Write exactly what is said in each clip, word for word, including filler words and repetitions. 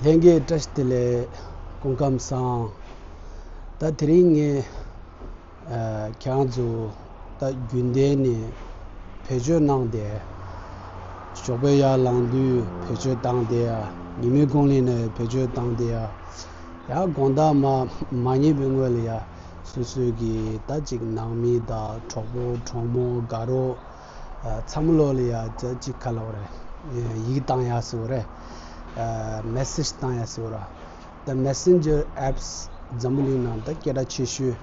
ལྷན་རྒྱས་བཀྲ་ཤིས་བདེ་ལེགས། སྐུ་ཁམས་བཟང་། ད་དེ་རིང་ངས་ཨ་ཁྱེད་རང་ཚོ་ད་རྒྱུན་ལྡན་ནས་བེད་སྤྱོད་གནང་བསྡད། ཞོགས་པའི་ཡར་ལངས་དུས་བེད་སྤྱོད་བཏང་བསྡད་ཡ། ཉི་མའི་གུང་ལ་ནས་བེད་སྤྱོད་བཏང་བསྡད་ཡ། ཡང་དགོང་དག་མ་མ་ཉལ་བའི་སྔོན་ལ་ཡ་སོ་སོའི་གི་ད་ཅིག་ནང་མི་དང་གྲོགས་པོ་གྲོགས་མོ་དགའ་རོགས་ཨ་ཚང་མ་ལོག་ལ་ཡ་ཅིག་ག་ལབ་དགོས་རེད། ཡིག་བཏང་ཡ་ཟེར་དགོས་རེད། ཨ་མེ་སེཇ་བཏང་ཡ་ཟེར་དགོས་རེད། ད་མེ་སེན་ཇར་ཨེབ་སི་འཛམ་བུ་གླིང་ནང་ད་སྐད་གྲགས་ཆེ་ཤོས་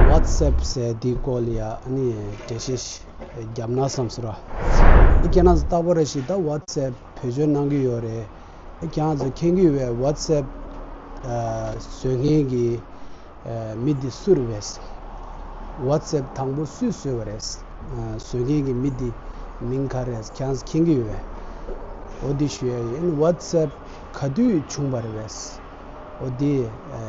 ཝ་ཊི་སི་ཨེབ་ཟེར་དེའི་སྐོར་ལ་ཡ་ཨ་ནི་འགྲེལ་བཤད་རྒྱབ་ན་བསམ་ཟེར་ར། ཨ་ཁྱེད་རང་ཚོ་རྟག་པར་རེ་ཞིག་ད་ཝ་ཊི་སི་ཨེབ་བེད་སྤྱོད་གནང་གི་ཡོད་རེད། ཨ་ཁྱེད་རང་ཚོ་མཁྱེན་གྱི་ཡོད་པས་ཝ་ཊི་སི་ཨེབ་ཨ་བཟོ་མཁན་གྱི་ཨ་མི་འདི་སུ་རེད་པས། ཝ་ཊི་སི་ཨེབ་དང་པོ་སུས་བཟོས་པ་རེད། ཨ་བཟོ་མཁན་གྱི་མི་འདི་མིང་ག་རེ་རེད། ཁྱེད་རང་ཚོ་མཁྱེན་གྱི་ཡོད་པས། འོ་འདི་ཞུ་ཡ་ཡིན། ཝ་ཊི་སི་ཨེབ་ག་དུས་བྱུང་བ་རེད་པས། འོ་འདི་ཨ་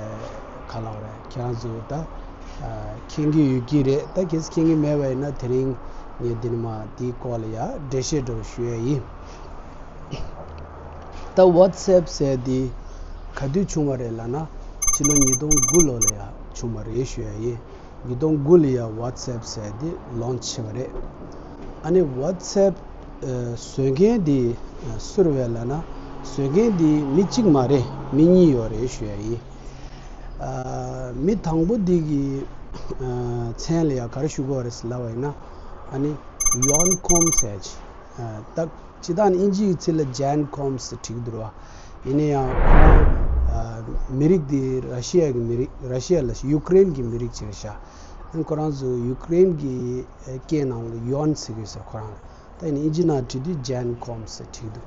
ག་ལབ་དགོས་རེད། ཁྱེད་རང་ཚོ་ད་ཨ་མཁྱེན་གྱི་ཡོད་ཀྱི་རེད། ད་གལ་སྲིད་མཁྱེན་གྱི་མེད་པ་ཡིན་ན་དེ་རིང་ངས་འདི་ནས་མར་འདིའི་སྐོར་ལ་ཡ་འགྲེལ་བཤད་འདྲ་པོ་ཞུ་ཡ་ཡིན། ད་ཝ་ཊི་སི་ཨེབ་ཟེར་འདི་ག་དུས་བྱུང་བ་རེད་ལབ་ན་ཕྱི་ལོ་ཉིས་སྟོང་དགུ་ལོ་ལ་ཡ་བྱུང་བ་རེད་ཞུ་ཡ་ཡིན། ཉིས་སྟོང་དགུ་ལ་ཡ་ཝ་ཊི་སི་ཨེབ་ཟེར་འདི་ལོན་ཆི་བྱས་པ་རེད། ཨ་ནི་ཝ་ཊི་སི་ཨེབ་ཨ་བཟོ་མཁན་འདི་ཨ་སུ་རེད་པས་ལབ་ན་བཟོ་མཁན་འདི་མི་གཅིག་མ་རེད། མི་གཉིས་ཡོད་རེད་ཞུ་ཡ་ཡིན། ཨ་མི་དང་པོ་འདི་གི་ཨ་མཚན་ལ་ཡ་ག་རེ་ཞུ་དགོས་རེད་ལབ་པ་ཡིན་ན་ཨ་ནི་ཡོན་ཀོམ་ཟེར་ཅིག་ཨ་ད་སྤྱིར་བཏང་ནི་དབྱིན་ཇིའི་ཚིག་ལ་ཇན་ཀོམ་ཟེར་བྲིས་འདུག་ར། ཡིན་ན་ཡང་ཁོ་རང་ཨ་མི་རིགས་འདི་ར་ཤི་ཡ་གི་མི་རིགས། ར་ཤི་ཡ་ལ་ཡུ་ཀེ་རེན་གྱི་མི་རིགས་ཅིག་རེད་ཤག་ཨ་ནི་ཁོ་རང་ཚོ་ཡུ་ཀེ་རེན་གྱི་ཨ་སྐད་ནང་ལ་ཡོན་ཟེར་གི་ཟེར་ཁོ་རང་ལ། ད་ཡིན་ན་དབྱིན་ཇི་ནང་བྲིས་དུས་ཇན་ཀོམ་ཟེར་བྲིས་འདུག་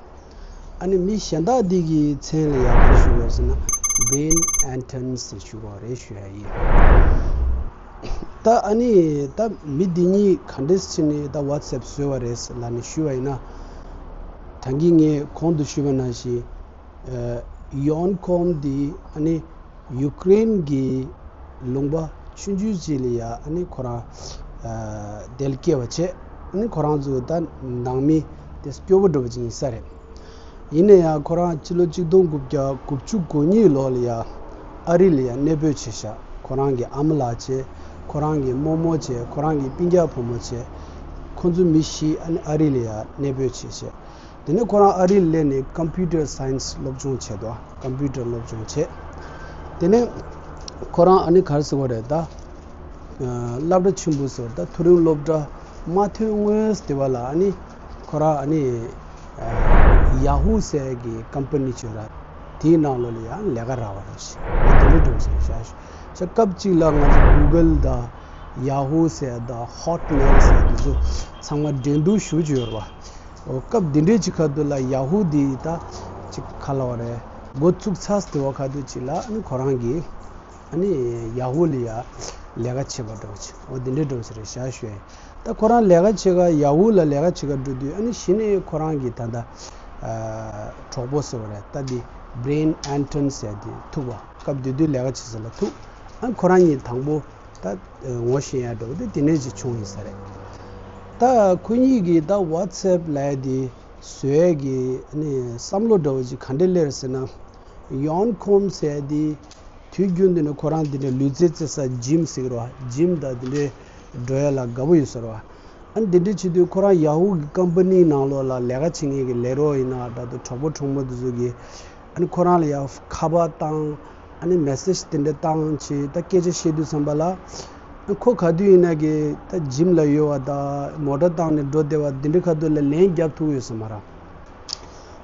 ཨ་ནི་མི་གཞན་དག་འདི་གི་མཚན་ལ་ཡ་ག་རེ་ཞུ་དགོས་ཟེར་ན་བྷི་རེན་ཨན་ཊོན་ཟེར་ཞུ་དགོས་རེད་ཞུ་ཡ་ཡིན། ད་ཨ་ནི་ད་མི་འདི་གཉིས་ག་འདྲས་བྱས་ནས་ད་ཝ་ཊི་སི་ཨེབ་བཟོས་པ་རེད་ལབ་ནས་ཞུས་པ་ཡིན་ན། ད་གིན་ངས་གོང་དུ་ཞུས་པ་ནང་བཞིན་ཨ་ཡོན་ཀོམ་འདི་ཨ་ནི་ཡུ་ཀེ་རེན་གྱི་ལུང་པ་ཆུང་ཆུང་ཅིག་ལ་ཡ་ཨ་ནི་ཁོ་རང་ཨ་དེ་ལ་སྐྱེས་པ་བྱས། ཨ་ནི་ཁོ་རང་ཚོ་ད་ནང་མི་དེ་སྐྱོ་པོ་འདྲ་པོ་ཅིག་ཡིན་ས་རེད། ཡིན་ན་ཡང་ཁོ་རང་ཕྱི་ལོ་གཅིག་སྟོང་དགུ་བརྒྱ་དགུ་བཅུ་གོ་གཉིས་ལོ་ལ་ཡ་ཨ་རི་ལ་ཡ་གནས་སྤོས་བྱས་ཤག་ཁོ་རང་གི་ཨ་མ་ལགས་བྱས། ཁོ་རང་གི་རྨོ་མོ་བྱས། ཁོ་རང་གི་སྤུན་ཀྱག་བུ་མོ་བྱས། ཁོ་ཚོ་མི་བཞི་ཨ་ནི་ཨ་རི་ལ་ཡ་གནས་སྤོས་བྱས་བྱས། དེ་ནས་ཁོ་རང་ཨ་རི་ལ་སླེབས་ནས་ཀམ་པུ་ཊར་སའེན་སི་སློབ་སྦྱོང་བྱས་འདུག་ཀམ་པུ་ཊར་སློབ་སྦྱོང་བྱས། དེ་ནས་ཁོ་རང་ཨ་ནི་ག་རེ་ཟེར་དགོས་རེད་ད། ཨ་སློབ་གྲྭ་ཆེན་པོ་ཟེར་བ་ད་མཐོ་རིམ་སློབ་གྲྭ་མ་ཐོན་སྔོན་དེ་བ་ལ་ཨ་ནི་ཁོ་རང་ཨ་ནི་ཨ་ཡ་ཧུ་ཟེར་གི་ཀམ་པ་ནི་ཅིག་ཡོད་ར། དེའི་ནང་ལོགས་ལ་ཡང་ལས་ཀ་རག་པ་རེད་ཟེར། འོ་དེ་འདྲ་འདྲ་པོ་ཟེར་ཤག་ཤག་སྐབས་གཅིག་ལ་ང་ཚོ་གུ་གལ་དང་ཡ་ཧུ་ཟེར་དང་ཧོ་ཊི་མེལ་ཟེར་དེ་ཚོ་ཚང་མ་འགྲན་བསྡུར་ཞེ་པོ་ཅིག་ཡོད་རེད་པ། འོ་སྐབས་འདི་འདྲའི་ཅིག་ཁ་ཐུག་ལ་ཡ་ཧུ་འདི་ད་ཅིག་ག་ལབ་དགོས་རེད། འགོ་བཙུགས་ཚར་དེ་བ་ཁ་ཐུག་ཅིག་ལ་ཨ་ནི་ཁོ་རང་གིས་ཨ་ནི་ཡ་ཧུ་ལ་ཡ་ལས་ཀ་བྱེད་པ་འདྲ་པོ་ཅིག་འོ་འདི་འདྲའི་འདྲ་པོ་ཟེར་རེད་ཤག་ཤག་ད་ཁོ་རང་ལས་ཀ་བྱེད་ག་ཡ་ཧུ་ལ་ལས་ཀ་བྱེད་ག་འགྲོ་དུས་ཨ་ནི་གཞི་ནས་ཁོ་རང་གི་ད་ལྟ་ཨ་གྲོགས་པོ་ཟེར་བ་རེད། ད་འདི་བྷི་རེན་ཨན་ཊོན་ཟེར་དེ་ཐུག་པ། སྐབས་དེ་དུས་ལས་ཀ་བྱེད་ས་ལ་ཐུག་ཨ་ཁོ་རང་གཉིས་དང་པོ་ད་ངོ་ཤེས་ཡ་འདྲ་པོ་དེ་དེ་ནས་ཅིག་བྱུང་ཡིན་ས་རེད། ད་ཁོ་གཉིས་ཀྱིས་ད་ཝ་ཊི་སེབ་ལབ་ཡ་དེ་བཟོ་ཡ་གི་ཨ་ནི་བསམ་བློ་འདྲ་པོ་ཅིག་ག་འདྲས་སླེབས་ཟེར་ན། ཡོན་ཀོམ་ཟེར་ཡ་དེ་དུས་རྒྱུན་དུ་ནི་ཁོ་རང་དེ་འདྲའི་ལུས་རྩལ་རྩེད་ས་ཇིམ་ཟེར་གི་རེད་པ། ཇིམ་དང་དེ་འདྲའི་འགྲོ་ཡ་ལ་དགའ་པོ་ཡོད་ས་རེད་པ། ཨ་ནི་དེ་འདྲའི་བྱེད་དུས་ཁོ་རང་ཡ་ཧུ་གི་ཀམ་པ་ནིའི་ནང་ལོགས་ལ་ལས་ཀ་བྱེད་མཁན་གྱི་ལས་རོགས་ཡིན་ན་འདྲ་འདུག་གྲོགས་པོ་གྲོགས་མོ་དེ་ཚོ་གིས་ཨ་ནི་ཁོ་རང་ལ་ཡ་ཁ་པར་བཏང་། ཨ་ནི་མེ་སེཇ་དེ་འདྲ་བཏང་བྱས་ད་སྐད་ཆ་བཤད་དུས་ཙམ་པ་ལ། ཁོ་ག་དུས་ཡིན་ན་གི་ད་ཇིམ་ལ་ཡོད་པ་དང་མོ་ཊ་བཏང་ནས་འགྲོ་བསྡད་པ་འདི་འདྲའི་ཁ་ཐུག་ལ་ལན་རྒྱབ་ཐུབ་ཡོད་ས་མ་རེད།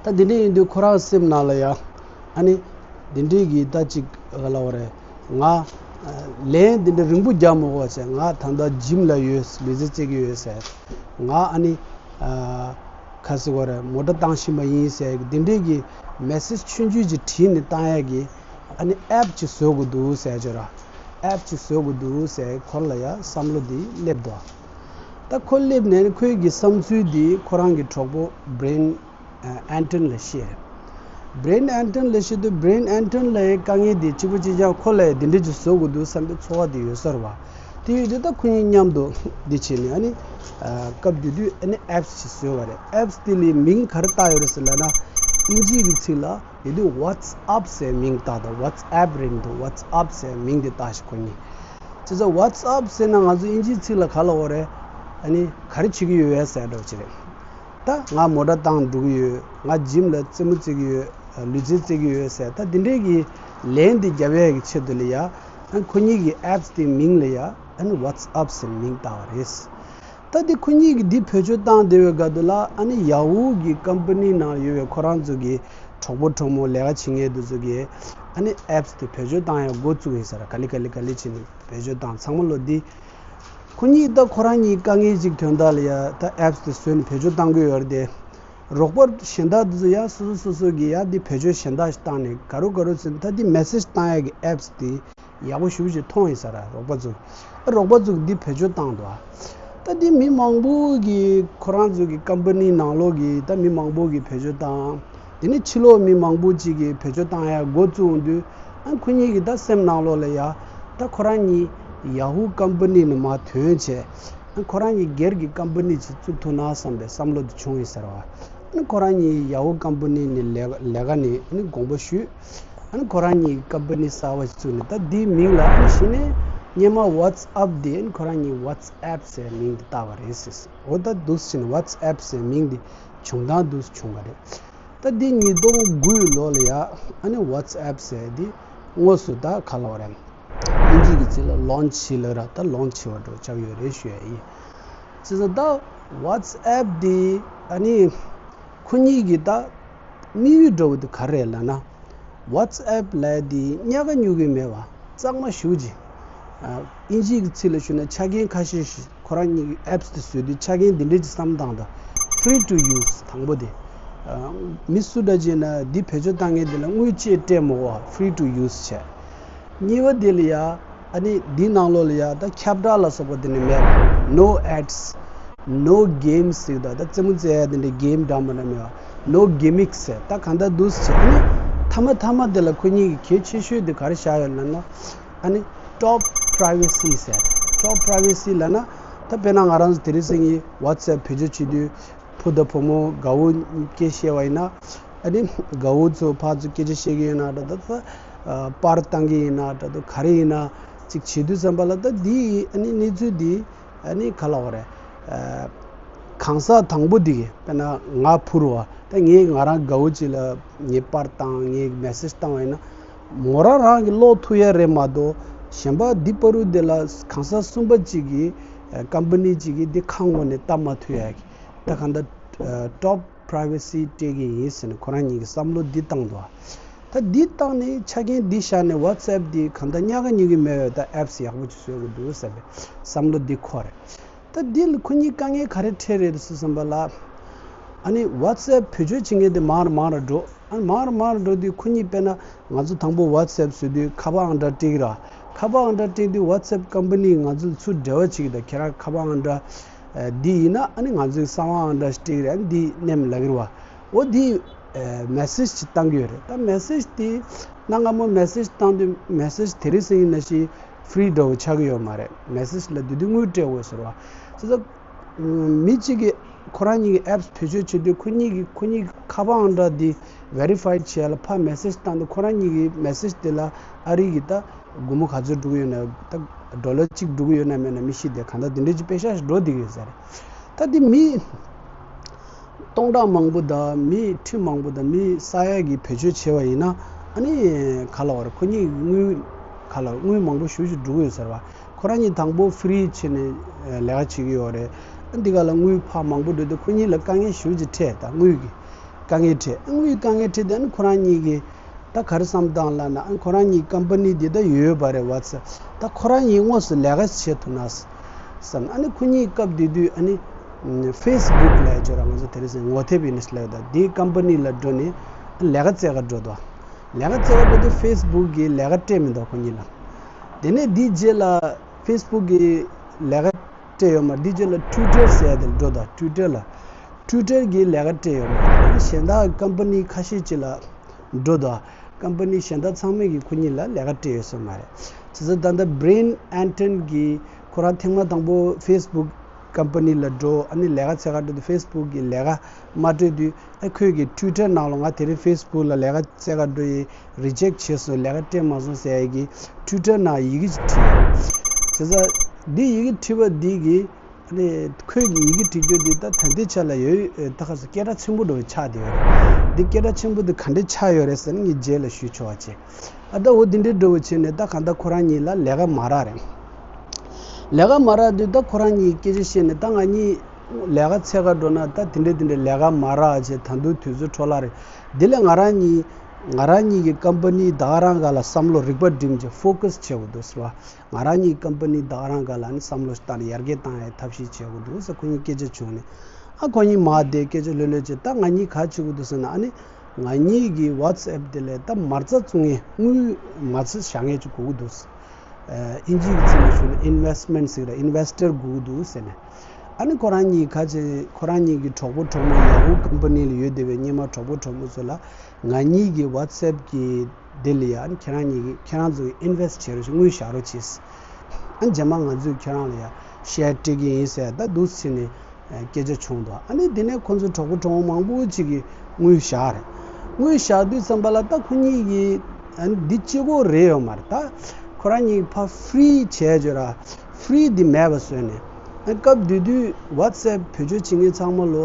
ད་འདི་འདྲ་ཡིན་དུས་ཁོ་རང་སེམས་ནང་ལ་ཡ་ཨ་ནི་འདི་འདྲའི་གི་ད་ཅིག་ག་ལབ་དགོས་རེད། ང་ལན་འདི་འདྲ་རིང་པོ་རྒྱབ་མི་དགོས་བྱས། ང་ད་ལྟ་ཇིམ་ལ་ཡོད། ལུས་རྩལ་རྩེད་ཀྱི་ཡོད་ཟེར། ང་ཨ་ནི་ཨ་ག་ཟེར་དགོས་རེད། མོ་ཊ་བཏང་བཞིན་པ་ཡིན་ཟེར་འདི་འདྲའི་གི་མེ་སེཇ་ཆུང་ཆུང་ཅིག་བྲིས་ནས་བཏང་ཡ་གི་ཨ་ནི་ཨེབ་ཅིག་བཟོ་དགོས་འདུག་ཟེར་ཅིག་ར། ཨེབ་ཅིག་བཟོ་དགོས་འདུག་ཟེར་ཁོ་ལ་ཡ་བསམ་བློ་འདི་སླེབས་འདུག་ད་ཁོ་སླེབས་ནས་ཁོའི་གི་བསམ་ཚུལ་འདི་ཁོ་རང་གི་གྲོགས་པོ་བྷི་རེན་ཨན་ཊོན་ལ་བཤད། བྷི་རེན་ཨན་ཊོན་ལ་བཤད་དུས་བྷི་རེན་ཨན་ཊོན་ལ་ཡ་དཀའ་ངལ་འདི་གཅིག་པ་གཅིག་རྐྱང་ཁོ་ལ་ཡ་འདི་འདྲ་ཅིག་བཟོ་དགོས་འདུག་བསམ་པའི་ཚོར་བ་འདི་ཡོད་ས་རེད་པ། དེ་ཡོད་དུས་ད་ཁོ་གཉིས་མཉམ་དུ་འདི་བྱས་ནས་ཨ་ནི་ཨ་སྐབས་དེ་དུས་ཨ་ནི་ཨེབ་ཅིག་བཟོས་པ་རེད། ཨེབ་དེ་ལ་མིང་ག་རེ་བཏགས་ཡོད་རེད་ཟེར་ལབ་ན། ཨིན་ཇིའི་གི་ཚིག་ལ་ཡོད་དུས་WhatsApp་ཟེར་མིང་བཏགས་དང་WhatsApp་རེད་འདུག WhatsApp་ཟེར་མིང་དེ་བཏགས་ཤིག་ཁོ་གཉིས། བྱས་ཙང་WhatsApp་ཟེར་ན་ང་ཚོ་ཨིན་ཇིའི་ཚིག་ལ་ག་ལ་འོ་རེད། ཨ་ནི་ག་རེ་བྱེད་ཀྱི་ཡོད་ཟེར་འདྲ་བོ་ཅིག་རེད། ད་ང་མོ་ཊ་བཏང་འགྲོ་གི་ཡོད། ང་ཇིམ་ལ་རྩེད་མོ་རྩེ་གི་ཡོད། ལུས་རྩལ་རྩེ་གི་ཡོད་ཟེར། ད་དེ་འདྲའི་གི་ལན་དེ་རྒྱབ་ཡས་ཀྱི་ཆེད་དུ་ལ་ཡ། ཨ་ནི་ཁོ་གཉིས་ཀྱི་apps་དེ་མིང་ལ་ཡ་ཨ་ནི་WhatsApp་ཟེར་མིང་བཏགས་པ་རེད། ད་འདི་ཁོ་གཉིས་ཀྱིས་འདི་བེད་སྤྱོད་བཏང་བསྡད་པའི་སྐབས་དུ་ལ་ཨ་ནི་Yahoo་གི་ཀམ་པ་ནི་ནང་ཡོད་པའི་ཁོ་རང་ཚོ་གི་གྲོགས་པོ་གྲོགས་མོ་ལས་ཀ་བྱེད་མཁན་དེ་ཚོ་གིས་ཨ་ནི་apps་དེ་བེད་སྤྱོད་བཏང་ཡ་འགོ་བཙུགས་ཡིན་ས་ར། ག་ལེ་ག་ལེ་ག་ལེ་བྱས་ནས་བེད་སྤྱོད་བཏང་ཚང་མ་ལོ་འདི། ཁོ་གཉིས་ད་ཁོ་རང་གཉིས་དཀའ་ངལ་ཅིག་ཐོན་དག་ལ་ཡ་ད་apps་དེ་བཟོས་ནས་བེད་སྤྱོད་བཏང་གི་ཡོད་རེད་དེ། རོགས་པ་གཞན་དག་དེ་ཚོ་ཡ་སོ་སོ་སོ་སོ་གིས་ཡ་འདི་བེད་སྤྱོད་གཞན་དག་ཞིག་བཏང་ནས་ག་རུ་ག་རུ་ཟེར་ན་ད་འདི་message་བཏང་ཡ་གི་apps་དེ་ཡག་པོ་ཞེ་པོ་ཅིག་མཐོང་ཡིན་ས་ར། རོགས་པ་ཚོ་རོགས་པ་ཚོ་གིས་འདི་བེད་སྤྱོད་བཏང་འདུག་ད་འདི་མི་མང་པོ་གིས་ཁོ་རང་ཚོ་གི་ཀམ་པ་ནི་ནང་ལོགས་ཀྱི་ད་མི་མང་པོ་གིས་བེད་སྤྱོད་བཏང་། དེ་ནས་ཕྱི་ལོགས་མི་མང་པོ་ཅིག་གིས་བེད་སྤྱོད་བཏང་ཡ་འགོ་བཙུགས་འོང་དུས། ཨ་ཁོ་གཉིས་ཀྱི་ད་སེམས་ནང་ལོགས་ལ་ཡ། ད་ཁོ་རང་གཉིས་Yahoo་ཀམ་པ་ནི་ནས་མར་ཐོན་བྱས། ཨ་ཁོ་རང་གཉིས་སྒེར་གྱི་ཀམ་པ་ནི་ཅིག་བཙུགས་ཐུབ་ན་བསམ་པའི་བསམ་བློ་དེ་བྱུང་ཡིན་ཟེར་བ། ཨ་ཁོ་རང་གཉིས་Yahoo་ཀམ་པ་ནི་ནས་ལས་ལས་ཀ་ནས་ཨ་དགོངས་པ་ཞུས། ཨ་ཁོ་རང་གཉིས་ཀམ་པ་ནི་གསར་བ་ཞིག་བཙུགས་ནས་ད་འདིའི་མིང་ལ་ཨ་གཞི་ནས་སྔོན་མ་WhatsApp་དེ་ཨ་ཁོ་རང་གཉིས་WhatsApp་ཟེར་མིང་དེ་བཏགས་པ་རེད་ཟེར། འོ་ད་འདུག་ཟེར་ནས་WhatsApp་ཟེར་མིང་དེ་བྱུང་སྟངས་འདུག་བྱུང་བ་རེད། ད་འདི་ཉིས་སྟོང་དགུ་ལོ་ལ་ཡ་ཨ་ནི་WhatsApp་ཟེར་འདི་དངོས་སུ་ད་ག་ལ་བ་རེད། ཨིན་ཇི་གི་ཚིག་ལ་launch་བྱས་ལ་ར་ད་launch་བྱས་པ་འགྲོ་ཆགས་ཡོད་རེད་ཞུ་ཡ་ཡིན། བྱས་ཙང་ད་WhatsApp་འདི་ཨ་ནི་ཁོ་གཉིས་ཀྱི་ད་དམིགས་ཡུལ་འདྲ་བོ་འདི་ག་རེ་རེད་ལབ་ན། WhatsApp་ལབ་ཡ་འདི་ཉག་ག་ཉུག་གི་མེད་པ་གཙང་མ་ཞེ་པོ་ཅིག་ཨ་ཨིན་ཇིའི་གི་ཚིག་ལ་ཞུས་ན་ཆ་རྐྱེན་ཁ་ཤས་ཤིག་ཁོ་རང་གཉིས་ཀྱི་apps་དེ་བཟོས་དུས་ཆ་རྐྱེན་འདི་འདྲས་ཀྱི་བསམ་སྟངས་དང་། Free to use་དང་པོ་དེ། ཨ་མི་སུ་འདྲ་ཅིག་ན་འདི་བེད་སྤྱོད་བཏང་མཁན་དེ་ལ་དངུལ་ཅིག་སྤྲད་མི་དགོས་པ། Free to use་བྱས། གཉིས་པ་དེ་ལ་ཡ་ཨ་ནི་འདི་ནང་ལོགས་ལ་ཡ་ད་ཁྱབ་བསྒྲགས་ལ་སོགས་པ་དེ་ནི་མེད་པ། No ads, no games་ཟེར་གི་འདུག་ད་རྩེད་མོ་རྩེ་ཡ་དེ་འདྲའི་game་འདྲ་མི་འདྲ་མེད་པ། No gimmicks་ཟེར། ད་གང་ལྟར་འདུག་ཟེར་བྱས་ཨ་ནི་མཐའ་མ་མཐའ་མ་དེ་ལ་ཁོ་གཉིས་ཀྱི་གལ་ཆེ་ཤོས་དེ་ག་རེ་བཞག་ཡོད་ལབ་ན། ཨ་ནི་top privacy་ཟེར། Top privacy་ལབ་ན་ད་དཔེར་ན་ང་རང་ཚོ་དེ་རིང་སང་ཉིན་WhatsApp་བེད་སྤྱོད་བྱེད་དུས་ཕོ་དང་བུ་མོ་དགའ་བོ་སྐད་བཤད་པ་ཡིན་ན། ཨ་ནི་དགའ་བོ་ཚོ་ཕར་ཚུར་སྐད་ཆ་བཤད་ཀྱི་ཡིན་ན་འདྲ་ད་ད་པར་བཏང་གི་ཡིན་ན་འདྲ་ད་ག་རེ་ཡིན་ན་ཅིག་བྱེད་དུས་ཙམ་པ་ལ་ད་འདི་ཨ་ནི་གནས་ཚུལ་འདི་ཨ་ནི་ག་ལ་བ་རེད། གང་ཟག་དང་པོ་འདི་གི་དཔེར་ན་ང་ཕུར་བ་ད་ངས་ང་རང་དགའ་བོ་ཅིག་ལ་ངས་པར་བཏང་ངས་message་བཏང་བ་ཡིན་ན་མོ་རང་རང་གི་ཀློག་ཐུབ་ཡ་རེད་མ་གཏོགས་གཞན་པ་འདི་པ་རུ་འདི་ལ་གང་ཟག་གསུམ་པ་གཅིག་གིས་ཀམ་པ་ནི་གཅིག་གིས་འདི་ཁ་ངོ་ནས་བལྟ་མ་ཐུབ་ཡ་གི་ད་གང་ལྟར་top privacy་སྤྲད་ཀྱི་ཡིན་ཟེར་ནས་ཁོ་རང་གཉིས་ཀྱིས་བསམ་བློ་འདི་བཏང་འདུག་ད་འདི་བཏང་ནས་ཆ་རྐྱེན་འདི་བཞག་ནས་WhatsApp་འདི་གང་ལྟར་ཉག་ག་ཉུག་གི་མེད་པའི་ད་apps་ཡག་པོ་ཅིག་བཟོ་དགོས་འདུག་ཟེར་བའི་བསམ་བློ་འདི་འཁོར་རེད། ད་འདི་ལ་ཁོ་གཉིས་དཀའ་ངལ་ག་རེ་འཕྲད་རེད་ཟེར་བསམ་པ་ལ། ཨ་ནི་WhatsApp་བེད་སྤྱོད་བྱེད་མཁན་དེ་མང་རུ་མང་རུ་འགྲོ། ཨ་ནི་མང་རུ་མང་རུ་འགྲོ་དུས་ཁོ་གཉིས་དཔེར་ན་ང་ཚོ་དང་པོ་WhatsApp་བཟོ་དུས་ཁ་པར་ཨང་གྲངས་སྤྲད་ཀྱི་ར། ཁ་པར་ཨང་གྲངས་སྤྲད་དུས་WhatsApp་ཀམ་པ་ནི་ང་ཚོ་ལ་ཚུར་འབྲེལ་བ་བྱེད་ཀྱི་ད་ཁྱེད་རང་ཁ་པར་ཨང་གྲངས་འདི་ཡིན་ན་ཨ་ནི་ང་ཚོའི་གསང་བ་ཨང་གྲངས་ཤིག་སྤྲད་ཀྱི་རེད། ཨ་ནི་འདི་མནན་ལབ་ཀྱི་རེད་བ། འོ་འདི་message་ཅིག་བཏང་གི་ཡོད་རེད། ད་message་དེ་གནའ་སྔ་མོ་message་བཏང་དུས་message་དེ་རིང་སང་ཉིན་ནང་བཞིན་free་འདྲ་བོ་ཆགས་ཀྱི་ཡོད་མ་རེད། message་ལ་དེ་དུས་དངུལ་སྤྲད་དགོས་ཟེར་བ། བྱས་ཙང་མི་གཅིག་གིས་ཁོ་རང་གཉིས་ཀྱི་apps་བེད་སྤྱོད་བྱེད་དུས་ཁོ་གཉིས་ཀྱི་ཁོ་གཉིས་ཀྱི་ཁ་པར་ཨང་གྲངས་འདི་verified་བྱས་ལ་ཕར་message་བཏང་དུས་ཁོ་རང་གཉིས་ཀྱི་message་དེ་ལ་ཨ་རི་གི་ད་སྒོར་མོ་ག་ཚོད་འགྲོ་གི་ཡོད་ན་ད་dollar་གཅིག་འགྲོ་གི་ཡོད་ན་མེད་ན་མི་ཤེས་ཏེ་གང་ལྟར་དེ་འདྲའི་ཅིག་པེ་ཤག་ཞིག་འགྲོ་བསྡད་ཀྱི་ཡོད་ས་རེད། ད་འདི་མི་སྟོང་ཕྲག་མང་པོ་དང་མི་ཁྲི་མང་པོ་དང་མི་ས་ཡ་གིས་བེད་སྤྱོད་བྱས་པ་ཡིན་ན་ཨ་ནི་ག་ལ་བ་རེད། ཁོ་གཉིས་དངུལ་ག་ལ་བ་དངུལ་མང་པོ་ཞེ་པོ་ཅིག་འགྲོ་གི་ཡོད་ས་རེད་བ། ཁོ་རང་གཉིས་དང་པོ་free་བྱས་ནས་ལས་ཀ་བྱེད་ཀྱི་ཡོད་རེད། ཨ་འདི་ག་ལ་དངུལ་ཕར་མང་པོ་འགྲོ་དུས་ཁོ་གཉིས་ལ་དཀའ་ངལ་ཞེ་པོ་ཅིག་འཕྲད། ད་དངུལ་གྱི་དཀའ་ངལ་འཕྲད། ཨ་དངུལ་གྱི་དཀའ་ངལ་འཕྲད་དུས་ཨ་ནི་ཁོ་རང་གཉིས་ཀྱིས་ད་ག་རེ་བསམ་བཏང་ལབ་ན་ཨ་ཁོ་རང་གཉིས་ཀམ་པ་ནི་འདི་ད་ཡོད་པ་རེད་བ་ཟེར། ད་ཁོ་རང་གཉིས་དངོས་སུ་ལས་ཀ་བྱེད་ཐུབ་ན་བསམ། ཨ་ནི་ཁོ་གཉིས་སྐབས་དེ་དུས་ཨ་ནི་Facebook་ལབ་ཡ་ཅིག་ཡོད་ར། ང་ཚོ་དེ་རིང་སང་ངོ་དེབ་ཡིན་ནི་ལབ་ཡོད། ད་འདིའི་ཀམ་པ་ནི་ལ་འགྲོ་ནས་ལས་ཀ་བཙལ་ག་འགྲོ་འདུག་ལས་ཀ་བཙལ་ག་འགྲོ་དུས་Facebook་གིས་ལས་ཀ་སྤྲད་མི་འདུག་ཁོ་གཉིས་ལ། དེ་ནས་འདིའི་རྗེས་ལ་Facebook་གིས་ལས་ཀ་སྤྲད་ཡོད་མ་རེད། འདིའི་རྗེས་ལ་Twitter་ཟེར་ཡ་དེ་ལ་འགྲོ་དང་Twitter་ལ། Twitter་གིས་ལས་ཀ་སྤྲད་ཡོད་མ་རེད། གཞན་དག་ཀམ་པ་ནི་ཁ་ཤས་ཅིག་ལ་འགྲོ་དང་ཀམ་པ་ནི་གཞན་དག་ཚང་མས་ཀྱིས་ཁོ་གཉིས་ལ་ལས་ཀ་སྤྲད་ཡོད་ས་མ་རེད། བྱས་ཙང་ད་ལྟ་Brian Acton་གིས་ཁོ་རང་ཐེངས་མ་དང་པོ་Facebook་ ཀམ་པ་ནི་ལ་འགྲོ། ཨ་ནི་ལས་ཀ་འཚོལ་ག་འགྲོ་དུས་ཕེ་སི་བུག་གི་ལས་ཀ་མ་སྤྲོད་དུས། ཨ་ཁོས་ཀྱི་ཊུའི་ཊར་ནང་ལ་ང་དེ་རིང་ཕེ་སི་བུག་ལ་ལས་ཀ་འཚོལ་ག་འགྲོ་ཡི་རི་ཇེག་བྱས་སོང་། ལས་ཀ་སྤྲད་མ་སོང་ཟེར་ཡ་གི་ཊུའི་ཊར་ནང་ཡི་གེ་ཅིག་བྲིས། བྱས་ཙང་འདི་ཡི་གེ་བྲིས་པ་འདི་གི་ཨ་ནི་ཁོས་ཀྱི་ཡི་གེ་བྲིས་རྒྱུ་འདི་ད་ད་ལྟའི་ཆ་ལ་ཡོད་ད་ག་ས་སྐད་གྲགས་ཆེན་པོ་འགྲོ་བའི་ཆགས་བསྡད་ཡོད་རེད། འདི་སྐད་གྲགས་ཆེན་པོ་འདི་ག་འདྲས་ཆགས་ཡོད་རེད་ཟེར་ན་ངས་རྗེས་ལ་ཞུ་ཆོག་པ་བྱས། ཨ་ད་འོ་འདི་འདྲའི་འགྲོ་བ་བྱས་ནས་ད་གང་ལྟར་ཁོ་རང་གཉིས་ལ་ལས་ཀ་མ་རག་རེད། ལས་ཀ་མ་རག་དུས་ད་ཁོ་རང་གཉིས་སྐད་ཆ་བཤད་ནས་ད་ང་གཉིས་ལས་ཀ་འཚོལ་ག་འགྲོ་ན་ད་དེ་འདྲས་དེ་འདྲས་ལས་ཀ་མ་རག་བྱས་ད་དུང་དུས་ཚོད་འཕྲོ་བརླག་རེད། འདི་ལས་ང་རང་གཉིས་ང་རང་གཉིས་ཀྱི་ཀམ་པ་ནི་ད་ག་རང་སྒང་ལ་བསམ་བློ་རིག་པ་སྒྲིམ་བྱས་ཕོ་ཁ་སི་བྱེད་དགོས་འདུག་ཟེར་བ། ང་རང་གཉིས་ཀམ་པ་ནི་ད་ག་རང་སྒང་ལ་ནི་བསམ་བློ་བཏང་ནས་ཡར་རྒྱས་བཏང་ཡའི་ཐབས་ཤེས་བྱེད་དགོས་འདུག་ཟེར་ཁོ་གཉིས་སྐད་ཆ་བྱུང་ནས། ཨ་ཁོ་གཉིས་མ་བསྡད་སྐད་ཆ་ལྷོད་ལྷོད་བྱས། ད་ང་གཉིས་ག་བྱེད་དགོས་འདུག་ཟེར་ན། ཨ་ནི་ང་གཉིས་ཀྱི་ཝ་ཊི་སི་ཨེབ་དེ་ལས་ད་མ་རྩ་བཙུགས་མཁན་དངུལ་མ་རྩ་བཞག་མཁན་ཅིག་དགོས་ཀྱི་འདུག་ཟེར། ཨིན་ཇིའི་གི་ཚིག་ལ་ཞུས་ན་ཨིན་ཝེ་སི་ཊི་མེན་ཊི་ཟེར་གི་རེད། ཨིན་ཝེ་སི་ཊར་དགོས་ཀྱི་འདུག་ཟེར་ནས། ཨ་ནི་ཁོ་རང་གཉིས་ག་བྱེད། ཁོ་རང་གཉིས་ཀྱི་གྲོགས་པོ་གྲོགས་མོ་ཡ་ཧུ་ཀམ་པ་ནི་ལ་ཡོད་བསྡད་པའི་སྔོན་མ་གྲོགས་པོ་གྲོགས་མོ་ཚོ་ལ་ང་གཉིས་ཀྱི་ཝ་ཊི་སི་ཨེབ་གི་དེ་ལ་ཡ། ཨ་ནི་ཁྱེད་རང་གཉིས་ཀྱི་ཁྱེད་རང་ཚོ་གི་ཨིན་ཝེ་སི་ཊི་བྱེད་རོགས་བྱེད། དངུལ་བཞག་རོགས་བྱེད། ཨ་ནི་རྗེས་མ་ང་ཚོས་ཁྱེད་རང་ལ་ཡ་ཤེར་སྤྲད་ཀྱི་ཡིན་ཟེར་ད་འདུག་ཟེར་ནས་སྐད་ཆ་བྱུང་འདུག། ཨ་ནི་དེ་ནས་ཁོ་ཚོ་གྲོགས་པོ་གྲོགས་མོ་མང་པོ་ཅིག་གིས་དངུལ་བཞག་རེད། དངུལ་བཞག་དུས་ཙམ་པ་ལ་ད་ཁོ་གཉིས་ཀྱིས་ཨ་ནི་འདི་གཅིག་པོ་རེད་ཡོད་མ་རེད། ད་ཁོ་རང་གཉིས་ཕར་ཧྥི་རི་བྱས་བྱས་ར་ཧྥི་རི་འདི་མེད་པ་བཟོས་ནས། ཨ་སྐབས་དེ་དུས་ཝ་ཊི་སི་ཨེབ་བེད་སྤྱོད་བྱེད་མཁན་ཚང་མ་ལོ་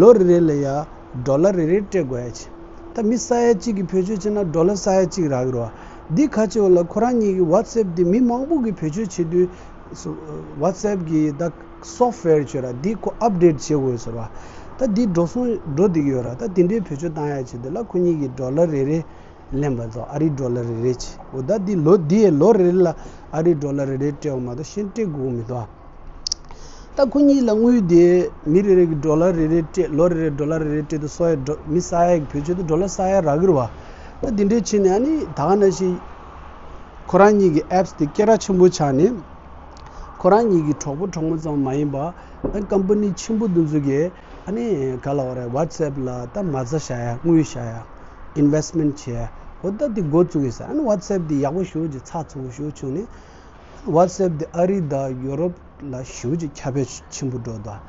ལོ་རེ་རེ་ལ་ཡ་ཌོ་ལར་རེ་རེ་སྤྲད་དགོས་ཡ་བྱས། ད་མི་ས་ཡ་གཅིག་གིས་བེད་སྤྱོད་བྱས་ན་ཌོ་ལར་ས་ཡ་གཅིག་རག་གི་རེད་བ། འདི་ག་བྱེད་བ་ལ་ཁོ་རང་གཉིས་ཀྱི་ཝ་ཊི་སི་ཨེབ་འདི་མི་མང་པོ་གིས་བེད་སྤྱོད་བྱེད་དུས་སུ་ཝ་ཊི་སི་ཨེབ་གི་ད་སོབ་ཝེར་བྱོས་ར་འདི་ཁོ་ཨབ་ཌེཊ་བྱེད་དགོས་ཟེར་བ། ད་འདི་འགྲོ་སོང་འགྲོ་བསྡད་ཀྱི་ཡོད་ར། ད་འདི་འདྲའི་བེད་སྤྱོད་བཏང་ཡ་བྱེད་དུས་ལ་ཁོ་གཉིས་ཀྱིས་ཌོ་ལར་རེ་རེ་ལེན་པ་ཚོ་ཨ་རིའི་ཌོ་ལར་རེ་རེ་བྱས། འོ་ད་འདི་ལོ་འདི་ཡའི་ལོ་རེ་རེ་ལ་ཨ་རིའི་ཌོ་ལར་རེ་རེ་སྤྲད་པ་མ་གཏོགས་གཞན་སྤྲད་དགོས་མི་འདུག་ཨ། ད་ཁོ་གཉིས་ལ་དངུལ་དེ་མི་རེ་རེ་གིས་ཌོ་ལར་རེ་རེ་སྤྲད། ལོ་རེ་རེ་ཌོ་ལར་རེ་རེ་སྤྲད་དུས་སོ་ཡ་ཌོ་མི་ས་ཡ་གི་བེད་སྤྱོད་དུ་ཌོ་ལར་ས་ཡ་རག་གི་རེད་བ། ད་འདི་འདྲའི་ཕྱིན་ནས་ཨ་ནི་ད་ག་ནང་བཞིན་ཁོ་རང་གཉིས་ཀྱི་ཨེབ་སི་དེ་སྐད་གྲགས་ཆེན་པོ་ཆགས་ནས། ཁོ་རང་གཉིས་ཀྱི་གྲོགས་པོ་གྲོགས་མོ་ཙམ་མ་ཡིན་པ། ཨ་ནི་ཀམ་པ་ནི་ཆེན་པོ་འདི་ཚོ་གིས་ཨ་ནི་ག་ལབ་དགོས་རེད། ཝ་ཊི་སི་ཨེབ་ལ་ད་མ་རྩ་བཞག་ཡ། དངུལ་བཞག་ཡ། ཨིན་ཝེ་སི་ཊི་མེན་ཊི་བྱེད་ཡ། འོ་ད་འདི་འགོ་བཙུགས་ཡིན་ཟེར། ཨ་ནི་ཝ་ཊི་སི་ཨེབ་འདི་ཡག་པོ་ཞེ་པོ་ཅིག་ཚགས་ཚུད་པོ་ཞེ་པོ་བྱུང་ནས། ཝ་ཊི་སི་ཨེབ་འདི་ཨ་རི་དང་ཡོ་རོབ་ལ་ཞེ་པོ་ཅིག་ཁྱབ་སྤེལ་ཆེན་པོ་འགྲོ་འདུག།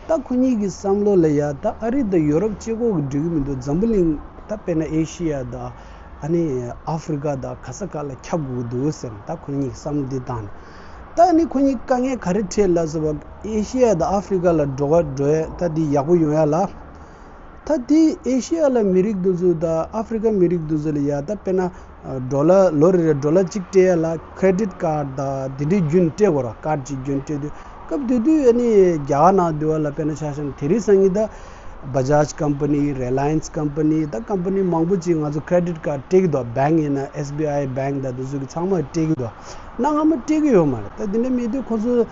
ད་ཁོ་གཉིས་ཀྱི་བསམ་བློ་ལ་ཡ་ད་ཨ་རི་དང་ཡོ་རོབ་གཅིག་པོ་གིས་འགྲིག་གི་མི་འདུག། འཛམ་བུ་གླིང་ད་དཔེར་ན་ཨེ་ཤི་ཡ་དང་ཨ་ནི་ཨ་ཧྥི་རི་ཀ་དང་ག་ས་ག་ལ་ཁྱབ་དགོས་ཀྱི་འདུག་ཟེར་ནས་ད་ཁོ་གཉིས་ཀྱི་བསམ་བློ་འདི་བཏང་ནས། ད་ཨ་ནི་ཁོ་གཉིས་དཀའ་ངལ་ག་རེ་འཕྲད་ལབ་ཟེར་བ། ཨེ་ཤི་ཡ་དང་ཨ་ཧྥི་རི་ཀ་ལ་འགྲོ་ག་འགྲོ་ཡ་ད་འདི་ཡག་པོ་ཡོང་ཡ་ལ། ད་དེ་ཨེ་ཤི་ཡ་ལ་མི་རིགས་འདི་ཚོ་དང་ཨ་ཧྥི་རི་ཀ་མི་རིགས་འདི་ཚོ་ལ་ཡ་ད་དཔེར་ན་ཌོ་ལར་ལོ་རེ་རེ་ཌོ་ལར་གཅིག་སྤྲད་ཡ་ལ་ཁེ་རེ་ཌིཊ་ཀཌ་དང་དེ་འདྲའི་རྒྱུན་སྤྲད་དགོས་ར། ཀཌ་གཅིག་རྒྱུན་སྤྲད་དུས་སྐབས་དེ་དུས་ཨ་ནི་རྒྱ་གར་ནང་དུ་བ་ལ་དཔེར་ན་ཆ་བཞག་ན་དེ་རིང་སང་ཉིན་ད་བ་ཇཱཇ་ཀམ་པ་ནི། རི་ལ་ཡན་སི་ཀམ་པ་ནི། ད་ཀམ་པ་ནི་མང་པོ་ཅིག་ང་ཚོ་ཁེ་རེ་ཌིཊ་ཀཌ་སྤྲད་ཀྱི་འདུག། བེང་ཡིན་ན་ཨེས་བི་ཨའི་བེང་དང་དེ་ཚོ་གི་ཚང་མ་སྤྲད་ཀྱི་འདུག། གནའ་སྔ་མོ་སྤྲད་ཀྱི་ཡོད་མ་རེད། ད་དེ་འདྲ་མེད་དུས་ཁོ་ཚོ།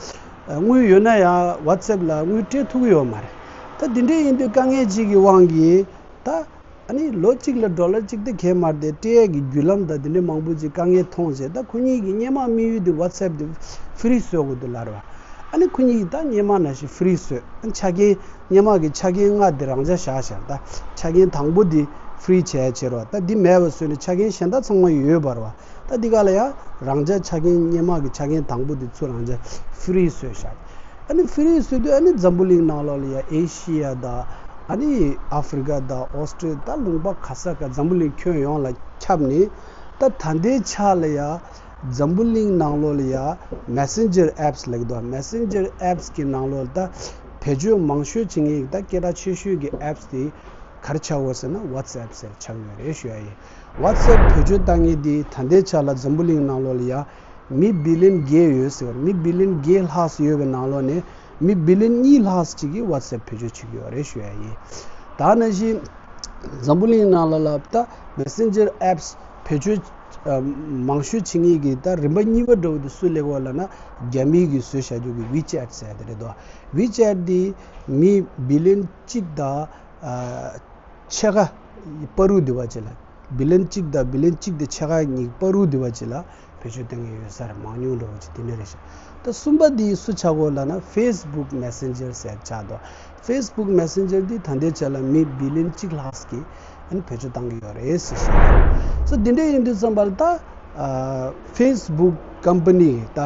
དངུལ་ཡོད་ན་ཡང་ཝ་ཊི་སེབ་ལ་དངུལ་སྤྲད་ཐུབ་ཀྱི་ཡོད་མ་རེད། ད་དེ་འདྲ་ཡིན་དུས་དཀའ་ངལ་ཅིག་གི་དབང་གིས་ད་ཨ་ནི་ལོ་གཅིག་ལ་ཌོ་ལར་གཅིག་དེ་གས་མ་རེད་དེ། སྤྲད་ཡས་ཀྱི་བརྒྱུད་ལམ་དང་དེ་འདྲ་མང་པོ་ཅིག་དཀའ་ངལ་མཐོང་བྱས། ད་ཁོ་གཉིས་ཀྱི་སྔོན་མ་དམིགས་ཡུལ་དེ་ཝ་ཊི་སེབ་དེ་ཧྥི་རི་བཟོ་དགོས་འདུག་ལབ་རེད་བ། ཨ་ནི་ཁོ་གཉིས་ཀྱིས་ད་སྔོན་མ་ནང་བཞིན་ཧྥི་རི་བཟོས། ཨ་ནི་ཆ་རྐྱེན་སྔོན་མ་གི་ཆ་རྐྱེན་ལྔ་དེ་རང་འཇགས་བཞག་བཞག། ད་ཆ་རྐྱེན་དང་པོ་དེ་ཧྥི་རི་བྱས་བྱས་རེད་བ། ད་འདི་མེད་པ་བཟོས་ནས་ཆ་རྐྱེན་གཞན་དག་ཚང་མ་ཡོད་པ་རེད་བ། ད་འདི་ག་ལ་ཡང་རང་འཇགས་ཆ་རྐྱེན་སྔོན་མ་གི་ཆ་རྐྱེན་དང་པོ་དེ་ཚུར་རང་འཇགས་ཧྥི་རི་བཟོས་བཞག། ཨ་ནི་ཧྥི་རི་བཟོས་དུས་ཨ་ནི་འཛམ་བུ་གླིང་ནང་ལོགས་ལ་ཡང་ཨེ་ཤི་ཡ་དང་ཨ་ནི་ཨ་ཧྥི་རི་ཀ་དང་ཨོ་སི་ཊྲེ་ལི་ཡ། ད་ལུང་པ་ག་ས་ག་འཛམ་བུ་གླིང་ཁྱོན་ཡོངས་ལ་ཁྱབ་ནས། ད་ད་ལྟའི་ཆ་ལ་ཡང་འཛམ་བུ་གླིང་ནང་ལོགས་ལ་ཡང་མེ་སེན་ཇར་ཨེབ་སི་ལབ་ཀྱི་འདུག། མེ་སེན་ཇར་ཨེབ་སི་གི་ནང་ལོགས་ལ་ད་བེད་སྤྱོད་མང་ཤོས་བྱེད་མཁན་གྱི་ད་སྐད་གྲགས་ཆེ་ཤོས་ཀྱི་ཨེབ་སི་དེ་ག་རེ་ཆགས་ཡོད་ཟེར་ན་ཝ་ཊི་སེབ་ཟེར་ཆགས་ཡོད་རེད་ཞུ་ཡ་ཡིན། ཝ་ཊི་སེབ་བེད་སྤྱོད་བཏང་མཁན་དེ་ད་ལྟའི་ཆ་ལ་འཛམ་བུ་གླིང་ནང་ལོགས་ལ་ཡ་མི་བི་ལི་ཡོན་བརྒྱད་ཡོད་ཟེར་བ། མི་བི་ལི་ཡོན་བརྒྱད་ལྷག་ཙམ་ཡོད་པའི་ནང་ལོགས་ནས་མི་བི་ལི་ཡོན་གཉིས་ལྷག་ཙམ་ཅིག་གིས་ཝ་ཊི་སེབ་བེད་སྤྱོད་བྱེད་ཀྱི་ཡོད་རེད་ཞུ་ཡ་ཡིན། ད་ནང་བཞིན་འཛམ་བུ་གླིང་ནང་ལོགས་ལ་ད་མེ་སེན་ཇར་ཨེབ་སི་བེད་སྤྱོད་ཨ་མང་ཤོས་བྱེད་མཁན་གྱི་ད་རིམ་པ་གཉིས་པ་འདྲ་བོ་དེ་སུ་སླེབས་ཡོད་ལབ་ན། རྒྱ་མིའི་གིས་བཟོས་བཞག་རྒྱུ་གི་ཝི་ཅེ་ཊི་ཟེར་ཡ་དེ་རེད་དོ། ཝི་ཅེ་ཊི་དེ་མི་བི་ལི་ཡོན་གཅིག་དང་ཨ་ཕྱེད་ཀ་བར་དུ་དེ་བ་ཅིག་ལ། བི་ལི་ཡོན་གཅིག་དང་བི་ལི་ཡོན་གཅིག་དང་ཕྱེད་ཀ་གཉིས་བར་དུ་དེ་བ་ཅིག་ལ་བེད་སྤྱོད་གཏོང་གི་ཡོད་ས་རེད། མང་ཉུང་འདྲ་བོ་ཅིག་དེ་འདྲ་རེད་ཤག། ད་གསུམ་པ་དེ་སུ་ཆགས་ཡོད་ལབ་ན་ཧྥེ་སི་བུག་མེ་སེན་ཇར་ཟེར་ཆགས་འདུག། ཧྥེ་སི་བུག་མེ་སེན་ཇར་དེ་ད་ལྟའི་ཆ་ལ་མི་བི་ལི་ཡོན་གཅིག་ལྷག་ཙམ་གིས་ཨ་ནི་བེད་སྤྱོད་བཏང་གི་ཡོད་རེད་ཟེར་བཤད་ཡོད། སོ་འདི་འདྲ་ཡིན་དུས་ཙམ་པ་ལ་ད་ཨ་ཧྥེ་སི་བུག་ཀམ་པ་ནི་ད་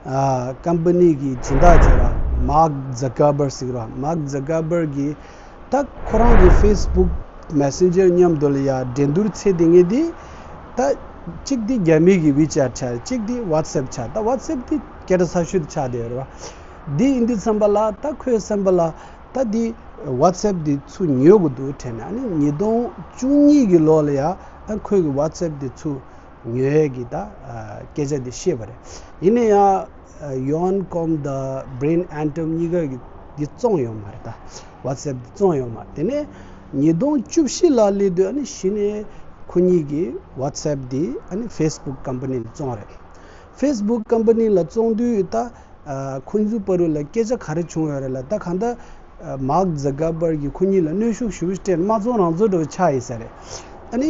ཨ་ཀམ་པ་ནི་གི་སྦྱིན་བདག་ཚོ་ལ་ མཱག་ཛ་ཀར་བར་ཟེར་གི་རེད་བ། མཱག་ཛ་ཀར་བར་གྱིས་ད་ཁོ་རང་གི་ཕེ་སི་བུག་མེ་སེན་ཇར་མཉམ་དུ་ལ་ཡ་འགྲན་བསྡུར་ཚད་དེ་ངེས་དེ། ད་གཅིག་དེ་རྒྱ་མི་གི་ཝི་ཅེ་ཊི་ཆགས། གཅིག་དེ་ཝ་ཊི་སེབ་ཆགས། ད་ཝ་ཊི་སེབ་དེ་སྐད་གྲགས་ཚ་ཤོས་དེ་ཆགས་བསྡད་ཡོད་རེད་བ། འདི་ཡིན་དུས་ཙམ་པ་ལ་ད་ཁོའི་བསམ་པ་ལ་ད་འདི་ཝ་ཊི་སེབ་འདི་ཚུར་ཉོ་དགོས་འདུག་དྲན་ནས། ཨ་ནི་ཉིས་སྟོང་བཅུ་གཉིས་ཀྱི་ལོ་ལ་ཡ་ཨ་ཁོས་གི་ཝ་ཊི་སེབ་འདི་ཚུར་ཉོ་ཡས་ཀྱི་ད་ཨ་སྐད་ཆ་འདི་བཤད་པ་རེད། ཡིན་ན་ཡང་ཡོན་ཀོམ་དང་བྷྲེན་ཨན་ཊོམ་གཉིས་ཀ་གི་འདི་བཙོང་ཡོད་མ་རེད། ད་ཝ་ཊི་སེབ་འདི་བཙོང་ཡོད་མ་རེད། དེ་ནས་ཉིས་སྟོང་བཅུ་བཞི་ལ་སླེབས་དུས་ཨ་ནི་གཞི་ནས་ཁོ་གཉིས་ཀྱིས་ཝ་ཊི་སེབ་འདི་ཨ་ནི་ཕེ་སི་བུག་ཀམ་པ་ནི་ལ་བཙོང་རེད། ཕེ་སི་བུག་ཀམ་པ་ནི་ལ་བཙོང་དུས་ད། ཨ་ཁོང་ཚོའི་བར་ལ་སྐད་ཆ་ག་རེ་བྱུང་ཡོད་རེད་ལ། ད་གང་ལྟར་ཨ་མཱག་ཛ་ཀར་བར་གྱིས་ཁོ་གཉིས་ལ་གནོན་ཤུགས་ཞེ་པོ་ཅིག་སྤྲད་ནས་མ་བཙོང་རང་བཙོང་འདྲ་བོ་ཆགས་ཡིན་ས་རེད། ཨ་ནི་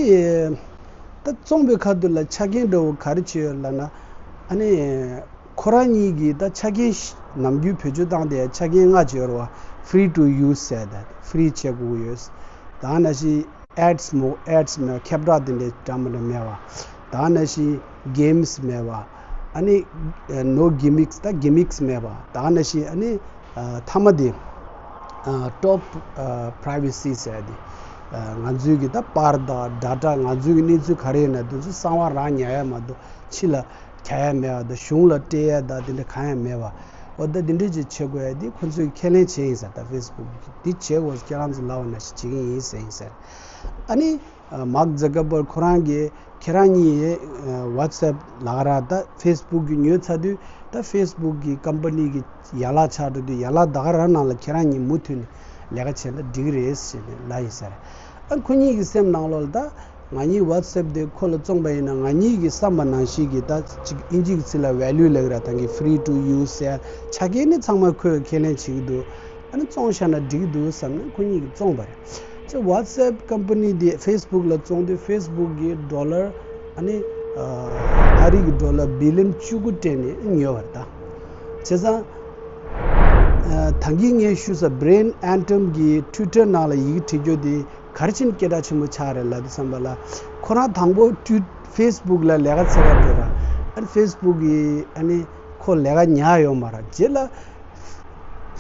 ད་བཙོང་པའི་ཁ་ཐུག་ལ་ཆ་རྐྱེན་འདྲ་བོ་ག་རེ་བྱས་ཡོད་ལབ་ན། ཨ་ནི་ཁོ་རང་གཉིས་ཀྱིས་ད་ཆ་རྐྱེན་ནམ་རྒྱུན་བེད་སྤྱོད་བཏང་དེ་ཆ་རྐྱེན་ལྔ་བྱས་ཡོད་རེད་བ། ཧྥི་རི་ཊུ་ཡུ་སི་ཟེར། ད་ཧྥི་རི་བྱེད་དགོས་ཀྱི་ཡོད། ད་ནང་བཞིན་ཨེཌ་སི་མོ་ཨེཌ་སི་མེད་པ། ཁྱབ་བསྒྲགས་དེ་འདྲའི་འདྲ་མི་འདྲ་མེད་པ། ད་ནང་བཞིན་གེམ་སི་མེད་པ། ཨ་ནི་ནོ་གི་མིག་སི། ད་གི་མིག་སི་མེད་པ། ད་ནང་བཞིན་ཨ་ནི་ཨ་མཐའ་མ་དེ་ཨ་ཊོབ་ཨ་པ་རའི་ཝེ་སི་ཟེར་དེ། ཨ་ང་ཚོའི་གི་ད་པར་དང་ཌེ་ཊ། ང་ཚོའི་གི་གནས་ཚུལ་ག་རེ་ཡིན་ན་དེ་ཚོ་གསང་བ་རང་ཉར་ཡ་མ་གཏོགས་ཕྱི་ལ་གྱར་ཡ་མེད་པ་དང་། གཞུང་ལ་སྤྲད་ཡ་དང་དེ་འདྲ་གང་ཡང་མེད་པ། འོ་ད་དེ་འདྲ་ཅིག་བྱེད་དགོས་ཡ་དེ་ཁོ་ཚོས་ཁས་ལེན་བྱས་ཡིན་ཟེར། ད་ཕེ་སི་བུག་གིས་འདི་བྱེད་དགོས། ཁྱེད་རང་ཚོ་ལབ་པ་ནང་བཞིན་བྱེད་ཀྱི་ཡིན་ཟེར་ཡིན་ཟེར། ཨ་ནི་མཱག་ཛ་ཀར་བར་ཁོ་རང་གིས་ཁྱེད་རང་གཉིས་ཝ་ཊི་སེབ་ལབ་ཀ་ར་ད་ཕེ་སི་བུག་གིས་ཉོས་ཚར་དུས། ད་ཕེ་སི་བུག་གི་ཀམ་པ་ནི་གི་ཡན་ལག་ཆགས་འགྲོ་དུས། ཡན་ལག་ད་ག་རང་ནང་ལ་ཁྱེད་རང་གཉིས་མུ་མཐུད་ནས་ལས་ཀ་བྱས་ན་འགྲིག་གི་རེད་ཟེར་ནས་ལབ་ཡིན་ཟེར། ཨ་ཁོ་གཉིས་ཀྱི་སེམས་ནང་ལོགས་ལ་ད། ང་གཉིས་ཝ་ཊི་སེབ་དེ་ཁོ་ལ་བཙོངས་པ་ཡིན་ན། ང་གཉིས་ཀྱིས་བསམ་པ་ནང་བཞིན་གྱི་ད་ཅིག་ཨིན་ཇི་གི་ཚིག་ལ་ཝེ་ལུ་ལབ་ཀྱི་ར། ད་གི་ཧྥི་རི་ཊུ་ཡུ་སི་ཟེར་ཆ་རྐྱེན་ནི་ཚང་མ་ཁོས་ཁས་ལེན་བྱེད་ཀྱི་འདུག་ཨ་ནི་བཙོང་བཞག་ན་འགྲིག་གི་འདུག་བསམ་ནས་ཁོ་གཉིས་ཀྱིས་བཙོངས་པ་རེད། ཅེ་ཝ་ཊི་སེབ་ཀམ་པ་ནི་དེ་ཕེ་སི་བུག་ལ་བཙོང་དུས་ཕེ་སི་བུག་གི་ཌོ་ལར་ཨ་ནི་ཨ་རི་གི་ཌོ་ལར་བི་ལི་ཡོན་བཅུ་དགུ་སྤྲད་ནས་ཉོས་པ་རེད་ད། བྱས་ཙང་ཨ་ད་གིན་ངས་ཞུས་ས་བྷྲེན་ཨན་ཊོམ་གྱིས་ཊུའི་ཊར་ནང་ལ་ཡི་གེ་བྲིས་རྒྱུ་དེ། ག་རེ་བྱས་ནས་སྐད་གྲགས་ཆེན་པོ་ཆགས་རེད་ལབ་དུས་ཙམ་པ་ལ། ཁོ་རང་དང་པོ་ཊུ་ཕེ་སི་བུག་ལ་ལས་ཀ་བྱེད་ག་འགྲོ་ར། ཨ་ནི་ཕེ་སི་བུག་གིས་ཨ་ནི་ཁོ་ལས་ཀ་ཉར་ཡོད་མ་རེད། རྗེས་ལ་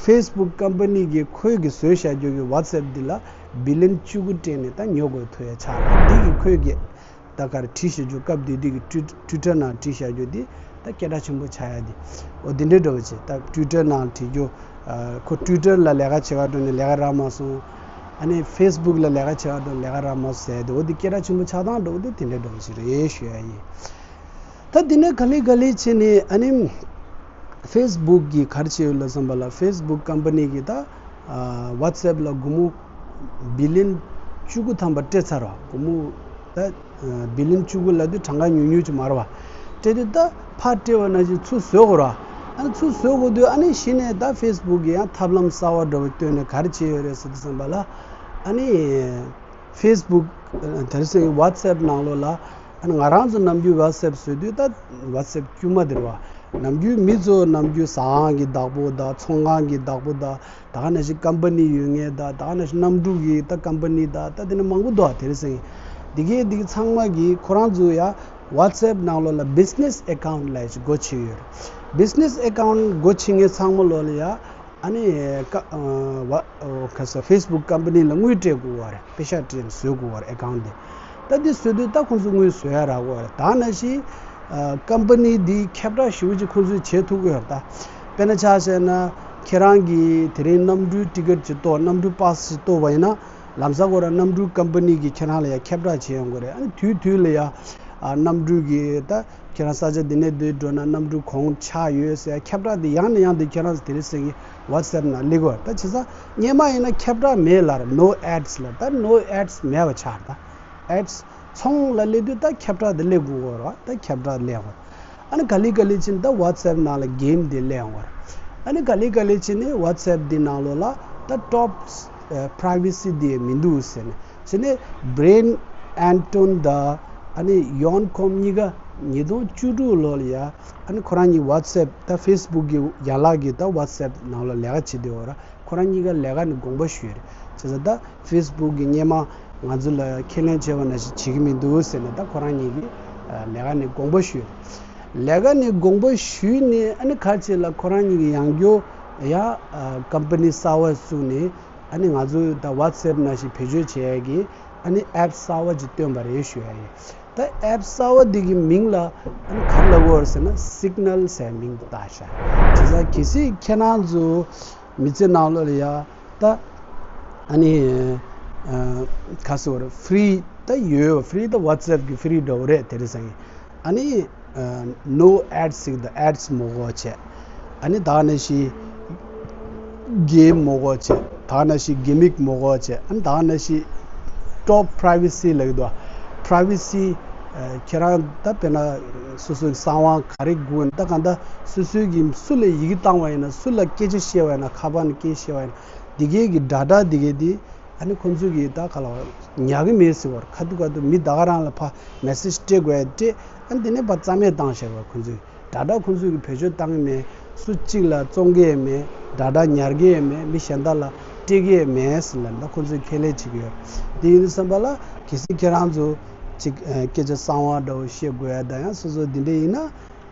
ཕེ་སི་བུག་ཀམ་པ་ནི་གིས་ཁོས་གི་བཟོས་བཞག་རྒྱུ་གི་ཝ་ཊི་སེབ་འདི་ལ་བི་ལི་ཡོན་བཅུ་དགུ་སྤྲད་ནས་ད་ཉོ་དགོས་ཐུག་ཡ་ཆགས་རེད། འདི་གི་ཁོས་གི་ད་ག་རེ་བྲིས་བཞག་རྒྱུ། སྐབས་དེ་དུས་ཀྱི་ཊུའི་ཊུའི་ཊར་ནང་བྲིས་བཞག་རྒྱུ་འདི་ད་སྐད་གྲགས་ཆེན་པོ་ཆགས་ཡ་འདི། འོ་དེ་འདྲའི་འདྲ་བོ་བྱས། ད་ཊུའི་ཊར་ནང་བྲིས་རྒྱུ། ཨ་ཁོ་ཊུའི་ཊར་ལ་ལས་ཀ་བྱེད་ག་འགྲོ་ནས་ལས་ཀ་རག་མ་སོང་། ཨ་ནི་ཕེ་སི་བུག་ལ་ལས་ཀ་བྱེད་ག་འགྲོ་ནས་ལས་ཀ་རག་མ་སོང་ཟེར་ཏེ། འོ་དེ་སྐད་གྲགས་ཆེན་པོ་ཆགས་སྟངས་འདྲ་བོ་དེ་དེ་འདྲའི་འདྲ་བོ་ཞིག་རེད་ཞུ་ཡ་ཡིན། ད་དེ་ནས་ག་ལེ་ག་ལེ་བྱས་ནས་ཨ་ནི་ཕེ་སི་བུག་གིས་ག་རེ་བྱས་ཡོད་ལབ་ཙམ་པ་ལ། ཕེ་སི་བུག་ཀམ་པ་ནི་གིས་ད་ཨ་ཝ་ཊི་སེབ་ལ་སྒོར་མོ་བི་ལི་ཡོན་བཅུ་དགུ་ཐམ་པ་སྤྲད་ཚར་བ། སྒོར་མོ་ད་བི་ལི་ཡོན་བཅུ་དགུ་ལབ་དུས་གྲངས་ཀ་ཉུང་ཉུང་ཅིག་མ་རེད་བ། སྤྲད་དུས་ད་ཕར་སྤྲད་པ་ནང་བཞིན་ཚུར་བཟོ་དགོས་ར། ཨ་ནི་ཚུར་བཟོ་དགོས་དུས་ཨ་ནི་གཞི་ནས་ད་ཕེ་སི་བུག་གིས་ཡང་ཐབས་ལམ་གསར་བ་འདྲ་བོ་བཏོན་ནས་ག་རེ་བྱས་ཡོད་རེད་ཟེར་དུས་ཙམ་པ་ལ། ཨ་ནི་ཕེ་སི་བུག་དེར་སེ་ཝ་ཊི་སེབ་ནང་ལོགས་ལ། ཨ་ནི་ང་རང་ཚོ་ནམ་རྒྱུན་ཝ་ཊི་སེབ་བཟོ་དུས་ད་ཝ་ཊི་སེབ་དཀྱུས་མ་དེ་རེད་བ། ནམ་རྒྱུན་མི་ཚོ་ནམ་རྒྱུན་ཟ་ཁང་གི་བདག་པོ་དང་ཚོང་ཁང་གི་བདག་པོ་དང་། ད་ག་ནང་བཞིན་ཀམ་པ་ནི་ཡོད་མཁན་དང་། ད་ག་ནང་བཞིན་གནམ་གྲུ་གི་ད་ཀམ་པ་ནི་དང་། ད་དེ་ནས་མང་པོ་འདུག་ཨ། དེ་རིང་སང་ཉིན་འདི་གའི་འདི་གའི་ཚང་མ་གིས་ཁོ་རང་ཚོ་ཡ་ཝ་ཊི་སེབ་ནང་ལོགས་ལ་བི་ཛི་ནེ་སི་ཨེ་ཀའུན་ཊི་ལབ་ཡ་ཅིག་སྒོ་ཕྱེ་ཡོད་རེད། བི་ཛི་ནེ་སི་ཨེ་ཀའུན་ཊི་སྒོ་ཕྱེ་མཁན་ཚང་མ་ལོགས་ལ་ཡ་ཨ་ནི་ཀ་ཨ་ཝ་ཨོ་ག་ས་ཕེ་སི་བུག་ཀམ་པ་ནི་ལ་དངུལ་སྤྲད་དགོས་པ་རེད། པེ་ཤག་སྤྲད་ནས་བཟོ་དགོས་པ་རེད། ཨེ་ཀའུན་ཊི་དེ། ད་འདི་བཟོ་དུས་ད་ཁོང་ཚོ་དངུལ་བཟོ་ཡ་རག་གི་རེད། ད་ནང་བཞིན་ཨ་ཀམ་པ་ནི་འདིའི་ཁྱབ་བསྒྲགས་ཞེ་པོ་ཅིག་ཁོང་ཚོས་བྱེད་ཐུབ་ཀྱི་ཡོད་རེད། ད་དཔེར་ན་ཆ་བཞག་ན་ཁྱེད་རང་གིས་དེ་རིང་གནམ་གྲུའི་ཊི་ཀེ་ཊི་ཅིག་གཏོང་། གནམ་གྲུའི་པ་སི་ཅིག་གཏོང་བ་ཡིན་ན། ལམ་སང་ཁོ་རང་གནམ་གྲུའི་ཀམ་པ་ནི་གིས་ཁྱེད་རང་ལ་ཡ་ཁྱབ་བསྒྲགས་བྱེད་ཡོང་གི་རེད། ཨ་ནི་དུས་དུས་ལ་ཡ་ཨ་གནམ་གྲུ་གི་ད་ཁྱེད་རང་ས་ཆ་འདི་ནས་འདིར་འགྲོ་ན་གནམ་གྲུ་གོང་ཆག་ཡོད་ཟེར་ཁྱབ་བསྒྲགས་དེ་ཡང་ནས་ཡང་དུ་ཁྱེད་རང་ཚོ་དེ་རིང་སང་ཉིན་ཝ་ཊི་སེབ་ནང་སླེབས་ཀྱི་ཡོད་རེད། ད་བྱས་ཙང་སྔོན་མ་ཡིན་ན་ཁྱབ་བསྒྲགས་མེད་ལབ་རེད། ནོ་ཨེཌ་སི་ལབ། ད་ནོ་ཨེཌ་སི་མེད་པ་ཆགས་རེད། ད་ཨེཌ་སི་ཚོང་ལ་སླེབས་དུས་ད་ཁྱབ་བསྒྲགས་དེ་སླེབས་དགོས་ཀྱི་ཡོད་རེད་བ། ད་ཁྱབ་བསྒྲགས་སླེབས་ཡོང་གི་རེད། ཨ་ནི་ག་ལེ་ག་ལེ་བྱས་ནས་ད་ཝ་ཊི་སེབ་ནང་ལ་གེམ་དེ་སླེབས་ཡོང་གི་རེད། ཨ་ནི་ག་ལེ་ག་ལེ་བྱས་ནས་ཝ་ཊི་སེབ་འདི་ནང་ལོགས་ལ་ད་ཊོབ་ཨ་པ་རའི་ཝེ་སི་དེ་མི་འདུག་ཟེར་ནས། བྱས་ནས་བྷྲེན་ཨན་ཊོན་དང་ཨ་ནི་ཡོན་ཀོམ་གཉིས་ཀ་ཉིས་སྟོང་བཅུ་དྲུག་ལོ་ལ་ཡ་ཨ་ནི་ཁོ་རང་གཉིས་ཝ་ཊི་སེབ་ད་ཕེ་སི་བུག་གི་ཡན་ལག་གི་ད་ཝ་ཊི་སེབ་ནང་ལ་ལས་ཀ་བྱེད་བསྡད་ཡོད་རེད། ཁོ་རང་གཉིས་ཀ་ལས་ཀ་ནས་དགོངས་པ་ཞུས་རེད། བྱས་ཙང་ད་ཕེ་སི་བུག་གི་སྔོན་མ་ང་ཚོ་ལ་ཁས་ལེན་བྱས་པ་ནང་བཞིན་བྱེད་ཀྱི་མི་འདུག་ཟེར་ནས་ད་ཁོ་རང་གཉིས་ཀྱིས་ལས་ཀ་ནས་དགོངས་པ་ཞུས་རེད། ལས་ཀ་ནས་དགོངས་པ་ཞུས་ནས་ཨ་ནི་ཁ་ཆེ་ལ་ཁོ་རང་གཉིས་ཀྱིས་ཡང་བསྐྱར་ ཡང་ཀམ་པ་ནི་གསར་བ་བཙུགས་ནས་ཨ་ནི་ང་ཚོ་ད་WhatsApp་ནང་བཞིན་བེད་སྤྱོད་བྱེད་ཡ་གི་ཨ་ནི་app་གསར་བ་ཅིག་བཏོན་པ་རེད་ཞུ་ཡ་ཡིན། ད་app་གསར་བ་འདི་གི་མིང་ལ་ཨ་ནི་ག་རེ་ལབ་དགོས་རེད་ཟེར་ན་Signal་ཟེར་མིང་བཏགས་ཤག་བྱས་ཙང་གལ་སྲིད་ཁྱེད་རང་ཚོ་མི་ཚེ་ནང་ལོགས་ལ་ཡ་ད་ཨ་ནི་ཨ་ག་ཟེར་བ་རེད། free་ད་ཡོད། free་ད་WhatsApp་གི་free་འདྲ་བོ་རེད། དེ་རེད་ཟེར་གི་ཨ་ནི་ཨ་no ads་ཟེར་གི་འདུག ads་མ་དགོས་བྱས། ཨ་ནི་ད་ནང་བཞིན་game་མ་དགོས་བྱས། ད་ནང་བཞིན་gimmick་མ་དགོས་བྱས། ཨ་ནི་ད་ནང་བཞིན་top privacy་ལབ་ཀྱི་འདུག privacy་ཨ་ཁྱེད་རང་ད་དཔེར་ན་སོ་སོའི་གསང་བ་ག་རེ་དགོས་ན། ད་གང་ལྟར་སོ་སོའི་གི་སུ་ལ་ཡི་གེ་བཏང་བ་ཡིན་ན། སུ་ལ་སྐད་ཆ་བཤད་པ་ཡིན་ན། ཁ་པར་ནས་སྐད་བཤད་པ་ཡིན་ན། འདི་གའི་གི་data་འདི་གའི་འདི་ཨ་ནི་ཁོང་ཚོས་གི་ད་ག་ལ་ཉར་གི་མེད་ཟེར་བར། ཁ་ཐུག་ཁ་ཐུག་མི་ད་ག་རང་ལ་ཕར་message་སྤྲད་དགོས་ཡ་སྤྲད། ཨ་ནི་དེ་ནས་ཕར་རྩ་མེད་བཏང་བཞག་པ། ཁོང་ཚོས་data་ཁོང་ཚོས་གི་བེད་སྤྱོད་བཏང་གི་མེད། སུ་གཅིག་ལ་བཙོང་གི་ཡ་མེད། data་ཉར་གི་ཡ་མེད། མི་གཞན་དག་ལ་སྤྲད་གི་ཡ་མེད་ཟེར་ལབ། ད་ཁོང་ཚོས་ཁས་ལེན་བྱེད་ཀྱི་ཡོད། དེ་ཡིན་དུས་ཙམ་པ་ལ་གལ་སྲིད་ཁྱེད་རང་ཚོ་ཅིག་ཨ་སྐད་ཆ་གསང་བ་འདྲ་བོ་བཤད་དགོས་ཡ་ད་ཡང་སོ་སོ་འདི་འདྲ་ཡིན་ན།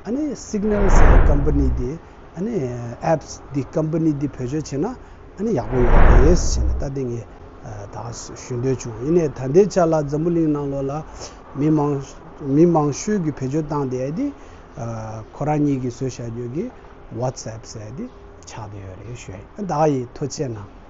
ཨ་ནི་Signal་ཟེར་company་འདི་ཨ་ནི་apps་འདི་company་འདི་བེད་སྤྱོད་བྱས་ན་ཨ་ནི་ཡག་པོ་ཡོད་རེད་ཟེར་ནས་ད་དེ་ངས་ཨ་ད་ཞུ་འདོད་བྱུང་། ཡིན་ནའི་ད་ལྟའི་ཆ་ལ་འཛམ་བུ་གླིང་ནང་ལོགས་ལ་མི་མང་མི་མང་ཤོས་ཀྱིས་བེད་སྤྱོད་བཏང་བསྡད་ཡ་དེ་ཨ་ཁོ་རང་གཉིས་ཀྱིས་བཟོས་བཞག་རྒྱུ་གི་WhatsApp་ཟེར་ཡ་དེ་ཆགས་བསྡད་ཡོད་རེད་ཞུ་ཡ་ཡིན། ད་ཡིན། ཐུགས་རྗེ་གནང་།